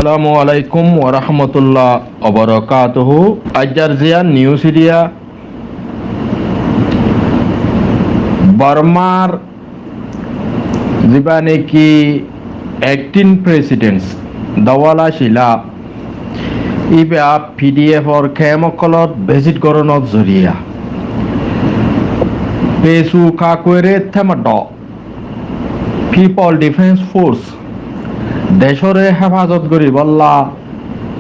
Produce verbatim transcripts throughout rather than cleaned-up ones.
Assalamu alaikum warahmatullah wabarakatuhu. Aijjar ziyán news eriya, Bormar zibá niki acting president Dawala Shila, íba P D F or camp ókkolot visit gorónor zoriya Pesu Kakuere Temado People Defence Force decóre hefazot goríbolla,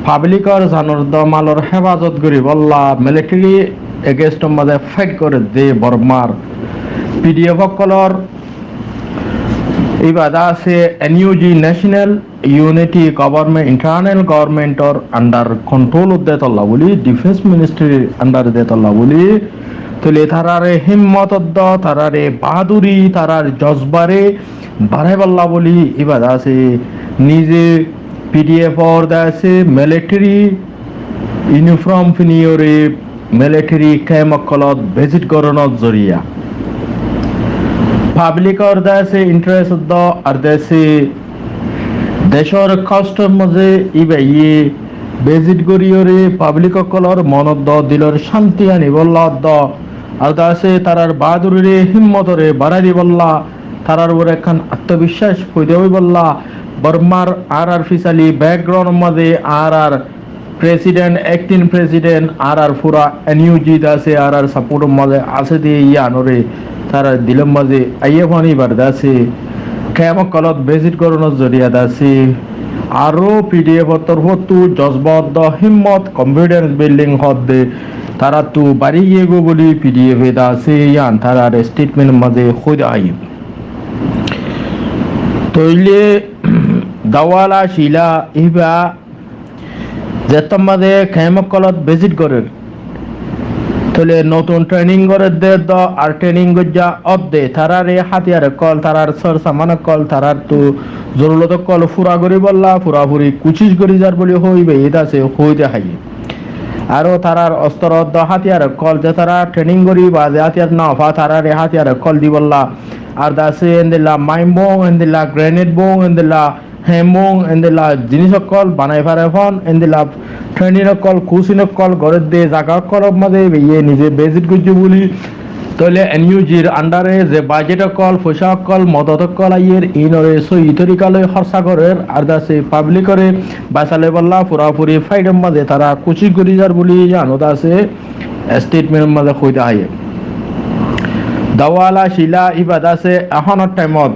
public or zanor do malor hefazot goríbolla military against or mazé fight gorédde Bormar P D F ókkolor íba de asé N U G, National Unity Government, internal government or under control ot de tolla buli, defence ministry under de tolla buli. Tóile tarare himmot do, tarare bahaduri, tarar jozbare baraibolla buli íba de asé nize P D F or de asé military uniform finiyóre military camp ókkolot visit gorónor zoriya public or de asé interest do ar de asé decór kostor mazé íbaye visit goríyore public ókkolor monot do dilor cánti aníbolla do ar de asé tarar bahadurire himmotore barai dibolla, tarar uore ekkán atmobiswas foida óibolla, Bormar añárar fisali background or mazé añárar president, acting president, añárar fura N U G de asé, añárar support or mazé asé de yíanore tarar dilor mazé aiyé fán íbar de asé camp ókkolot visit gorónor zoriya de asé aró P D F or torfóttu jozba do himmot, confidence building hoó de tarattu bari giyé goi buli P D F e de asé yían tarar statement or mazé hoói de aiyé. Tóile Dawala Shila íba zettót mazé camp ókkolot visit gorér, tóile notun training gorédde do ar training goijjá ódde tarare hátiyar ókkol, tarar sór saman ókkol, tarartu zorurot ókkol fura goríbolla furafuri kucíc gorí zar buli hoói íbaye de asé hoói de aiyé. Aró tarar ostoro do hátiyar ókkol ze tara training gorí ba ze hátiyar no fa tarare hátiyar ókkol dibolla ar de asé endilla mine bomb, endilla grenade bomb, endilla hemong endilla jinis ókkol banai fare fán, endilla training ókkol, coaching ókkol gorédde zaga ókkolor mazé íbaye nize visit goijjé buli. Tóile N U G r under e ze budget ókkol, foicá ókkol, modot ókkol aiyér, inore sóhi torika loi hórsa gorér, ar de asé public ore basaibólla furafuri fight or mazé tara kucíc gorí zar buli yían ó de asé statement or mazé hoói de aiyé. Dawala Shila íba de asé ehónor time ot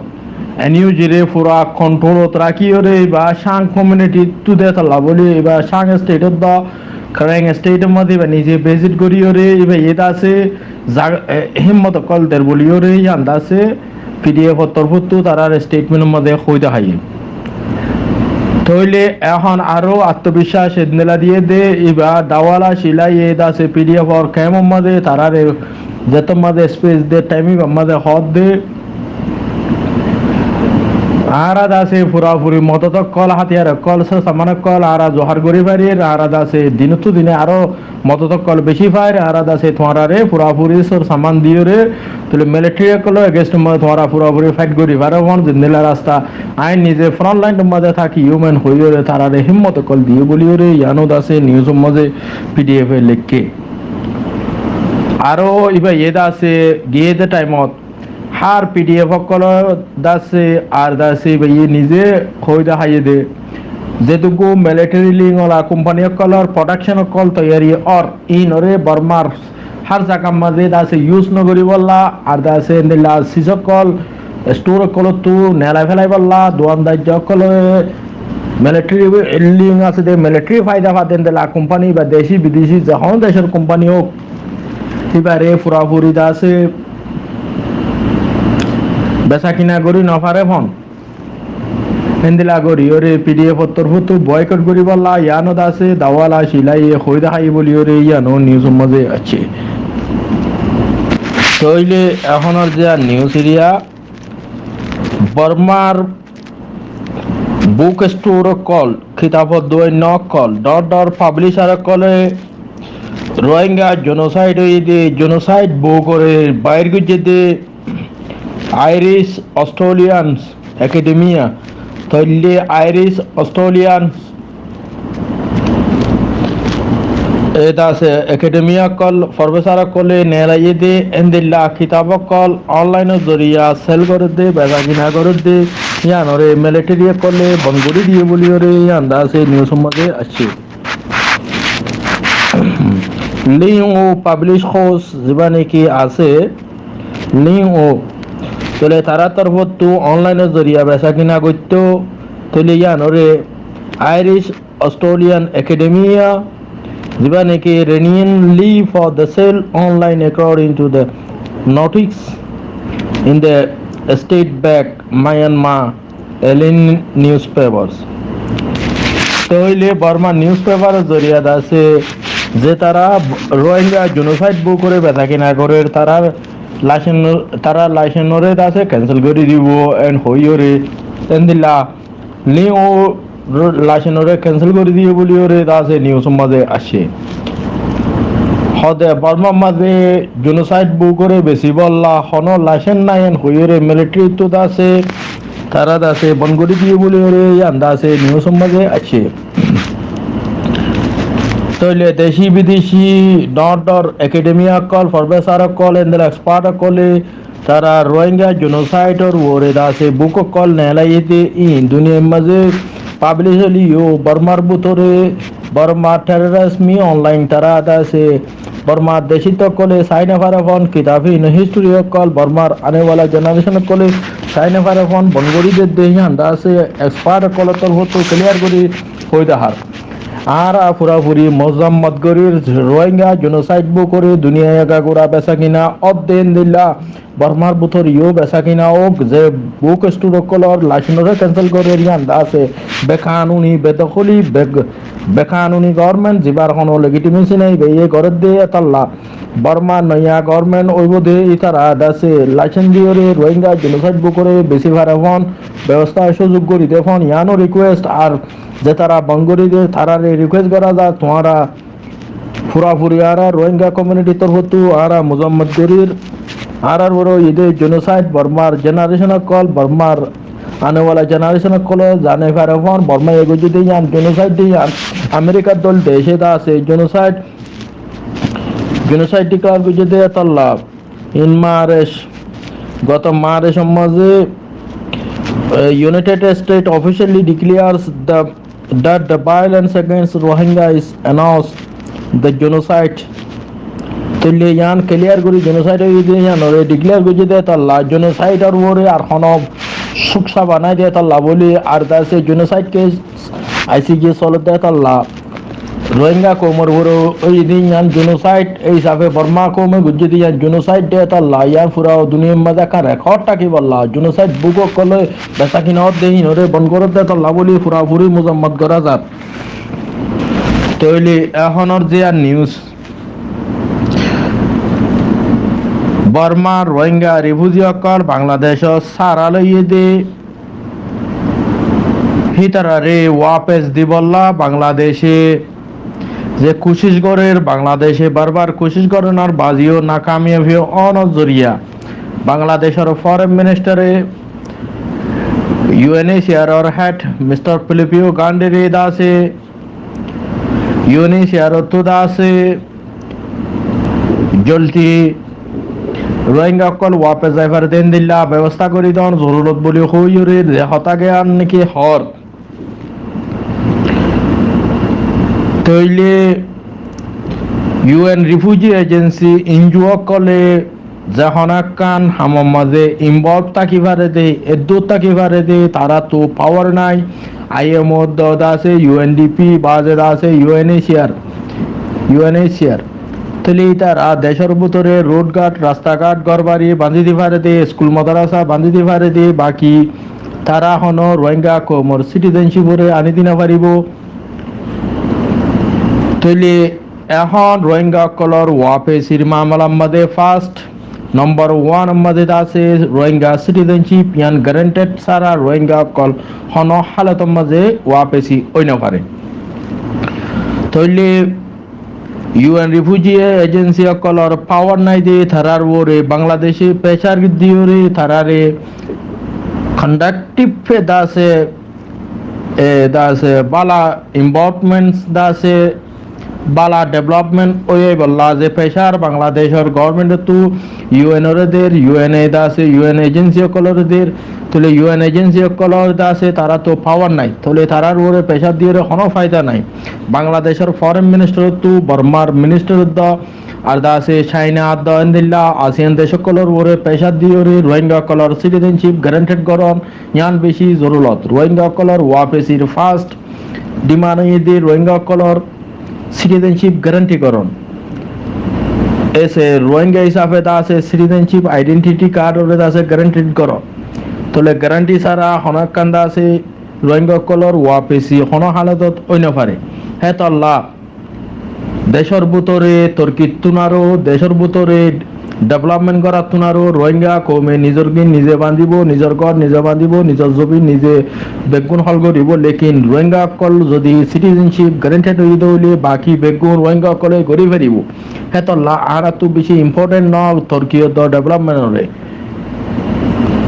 N U G re fura control ot rakíyore íba Shan community ttu de tolla buli íba Shan state ot do Karen state or mazé íba nize visit goríyore íbaye de asé zag-, e, himmot ókkol der buliyore yían de asé P D F or torfóttu tarar statement or mazé hoói de aiyé. Tóile ehón aró atmobiswas endilla diyé de íba Dawala Shila ye de asé P D F or camp or mazé tarare zettót mazé space de time íbar mazé hoódde añára de asé furafuri modot ókkol, hátiyar ókkol, sór saman ókkol añára zohár gorí farir, añára de asé dinottú dine aró modot ókkol bicí fair, añára de asé tuáñrare furafuri sór saman diyore, tóile military ókkolor against or mazé tuáñra furafuri fight gorí faro fán, zendilla rasta añí nize front line or mazé táki human hoiyore tarare himmot ókkol diyó buliyore yían ó de asé news or mazé P D F e leikké. Aró íbaye de asé giyé de time ot hár P D F ókkolor de asé ar de asé íbaye nize hoói de aiyé de zetúku military wing ola company ókkolor production ókkol toiyari ór inore Bormar hár zagar mazé de asé use no goríbolla ar de asé endilla sis ókkol, store ókkolottu nelai félaibolla duan dajja ókkolore military wing asé de military faida fade endilla company ba deci bideci ze honó decor company ók íbare furafuri de asé besakina gorí no fare fán. Endilla goríyore P D F or torfóttu boycott goríbolla yían ó de asé Dawala Shila ye hoói de aiyé buliyore yían ó news or mazé aiccé. Tóile ehónor ze news eriya Bormar book store ókkol, kitabor duáin ókkol, dór dór publisher ókkole Rohingya genocide óiye de genocide book ore bair goijjé de Irish Australians Academia, tóile Irish Australians E dase academia ókkol, professor ókkole neelaiyé de endilla kitab ókkol online or zoriya sell gorédde, besakina gorédde, yíanoré military ókkole bon gorí diyé buli yóre yían dase news or mazé aiccé. Lin U Publish House zibá niki asé, Lin U, tóile tarár torfóttu online or zoriya besakina goittó, tóile yíanoré Irish Australian Academia, zibá niki Renin Lee for the sale online according to the notice in the state back Myanmar Elin newspapers. Tóile Borma newspaper or zoriya dase ze tará Rohingya genocide book ore besakina gorér, tará license, tará license ore dase cancel gorí dibo en hoiyóre endilla Lin U license ore cancel gorí diyé buli yóre dase news or mazé aiccé. Hode Borma mazé genocide book ore besibólla hono license nai en hoiyóre military ttu dase tará dase bon gorí diyé buli yóre yían dase news or mazé aiccé. Tóile deci bideci dor dor academia ókkol, professor ókkol, endilla expert ókkole tará Rohingya genocide or uore dase book ókkol neelaiyé de iín duniyar mazé publish óiliyo Bormar bútore Borma Terrorism Online tará dase Bormar decit ókkole sai no fare fán kitab iín history ókkol Bormar anewala generation ókkole sai no fare fán bon gorí dedde yían dase expert ókkolor torfóttu clear gorí hoi dahár. Añára furafuri mozammot gorír Rohingya genocide book ore duniyai egagura besakina ódde endilla Bormar bútore yó besakina ók, ze book store ókkolor license ore cancel gorér yían dase bekanuni, bedokoli, be-, bekanuni government, zibar hono legitimacy nai, beye gorédde etolla Bormar noya government óibo de ítara dase license diyóre Rohingya genocide book ore besi fare fán bebosta suzug gorí de fán yíano request ar ze tará bon gorí de taráre request gorá za, tuáñra furafuri añára Rohingya community torfóttu añára mozammot gorír. Añárar uore ede genocide Bormar generation ókkol, Bormar anewala generation ókkole zani fare fán Bormaye goijjé de yían genocide de yían Amerikar dol dece dase genocide, genocide declare goijjé de etolla in March, goto March or mazé, eh, United States officially declares the that the violence against Rohingya is announced the genocide. Tóile yían clear gorí genocide óiye de yíanore declare goijjé de etolla genocide or uore ar hono suk saba nai de etolla buli ar dase genocide case I C J solor de etolla Rohingya koumor uore óiye de yían genocide ei hísafe Borma koume goijjé de yían genocide de etolla yían fura duniyar mazé ekkán record tákibolla genocide book ókkole besakina ódde hínore bon gorédde etolla buli furafuri mozammot gorá zar. Tóile ehónor ziyán news, Bormar Rohingya refugee ókkol Bangladecot sára loiyé de hítarare wapes dibolla Bangladece ze kucíc gorér, Bangladece barbar kucíc gorénor baziyo nakamiyabi ónor zoriya Bangladecor foreign minister e U N H C R or head Mister Filippo Grandi re dase U N H C R ottu dase joldi Rohingya ókkol wapes zai fare de endilla bebosta gorí don zorurot buli hoiyóre ze hotá gán niki hoór. Tóile U N Refugee Agency N G O ókkole ze hono ekkán hamor mazé involve táki fare de, eddúr táki fare de, taráttu power nai. I M O de asé, U N D P, baade asé U N H C R, U N H C R. Tóile ítara decór bútore road ghat, rasta ghat, gór bari bañdí di fare de, iskul madrasa bañdí di fare de, baki tará hono Rohingya koumor citizenship ore aní di no faribó. Tóile ehón Rohingya ókkolor wapesir mamalar mazé first number one or mazé asé Rohingya citizenship, yián granted sára Rohingya ókkol hono hálotor mazé wapesi ói no fare. Tóile U N Refugee Agency ókkolor power nai de, tarár uore Bangladece pressure diyóre taráre conductive de asé, e, de asé bála involvements de asé, bála development óiye bolla ze pressure Bangladecór government ottu U N ore der, U N e de asé, U N agency ókkolore der, tóile U N agency ókkolor de asé, taráttu power nai, tóile tarár uore pressure diyóre honó faida nai. Bangladecór foreign minister ottu, Bormar minister ottu, ar de asé China ottu, endilla ASEAN dec ókkolor uore pressure diyóre Rohingya ókkolor citizenship guaranteed goron, yián beci zorurot. Rohingya ókkolor wapesir first demand óiye de Rohingya ókkolor citizenship guarantee goron. Ese Rohingya hísafe de asé citizenship identity card ore de asé guaranteed goron. Tóile guarantee sára honó ekkán de asé Rohingya ókkolor wapesi honó halotot ói no fare. Hétolla decór bútore torkittún aró, decór bútore development gorattún aró Rohingya koume nizor gín nize bañdibo, nizor gór nize bañdibo, nizor zobin nize beggún hól goribo. Lekin Rohingya ókkol zodi citizenship guaranteed óiye de óile baki beggún Rohingya ókkole gori faribo. Hétolla añárattu beci important no torki ottu development ore.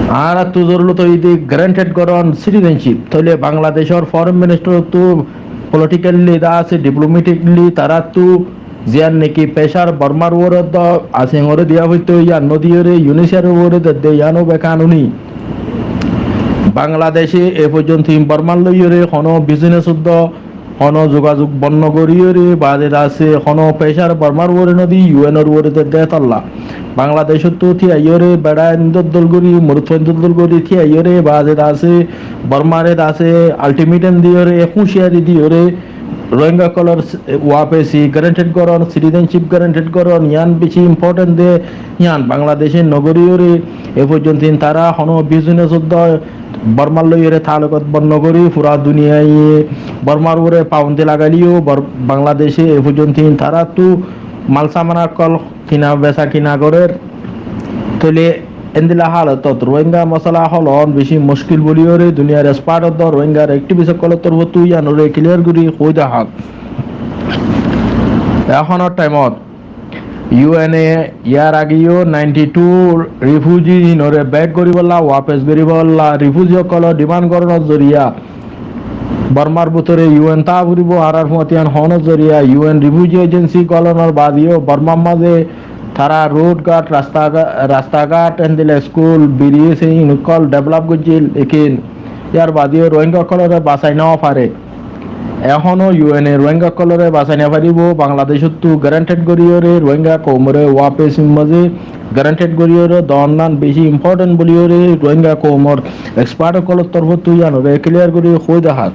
Añárattu zorurot óiye de guaranteed goron citizenship. Tóile Bangladecór foreign minister ottu politically de asé, diplomatically taráttu ziyán niki pressure Bormar uore de ASEAN ore diya foitto, yián no diyóre UNHCR uore de de, yián ó bekanuni. Bangladece e foijjonto Bormar loiyóre honó business ottu honó zugazug bonno goriyóre baade de asé honó pressure Bormar uore no di U N or uore de de hétolla. Bangladecóttu tíyaiyóre beçain doldol gori, morotfuain doldol gori tíyaiyóre baade de asé Bormare de asé ultimatum diyóre, húciyari diyóre Rohingya ókkolor wapesi guaranteed goron, citizenship guaranteed goron, yián beci important de, yián Bangladece no goriyóre e foijjonto tará honó business ottu Bormar loiyóre talukot bonno gori fura duniyai Bormar uore pabondi lagaileyó Bor-, Bangladece e foijjonto taráttu mal saman ókkol kina besa kina gorer. Tóile endilla halotot Rohingya mosala hól on beci muckil buliyóre duniyar expert ottu Rohingyar activist ókkolor torfottu yián ore clear gori hoi de hák. Ehónor time ot U N e yar ageyó ninety two refugee inore back goribolla, wapes goribolla refugee ókkolor demand goronor zoriya Bormar bútore U N táa foribo, añárar fuañti yián honór zoriya U N refugee agency golonor baadeyó Bormar maze tará road ghat, rasta ga-, rasta ghat, endilla school, bridge, in ókkol develop goijjé, lekin yar baadeyó Rohingya ókkolore basai no fare. Ehóno U N e Rohingya ókkolore basai no faribo. Bangladecóttu guaranteed goriyóre Rohingya koumore wapesir maze guaranteed goriyóre donnan beci important buliyóre Rohingya koumor expert ókkolor torfottu yián ore clear gori hoi de hák.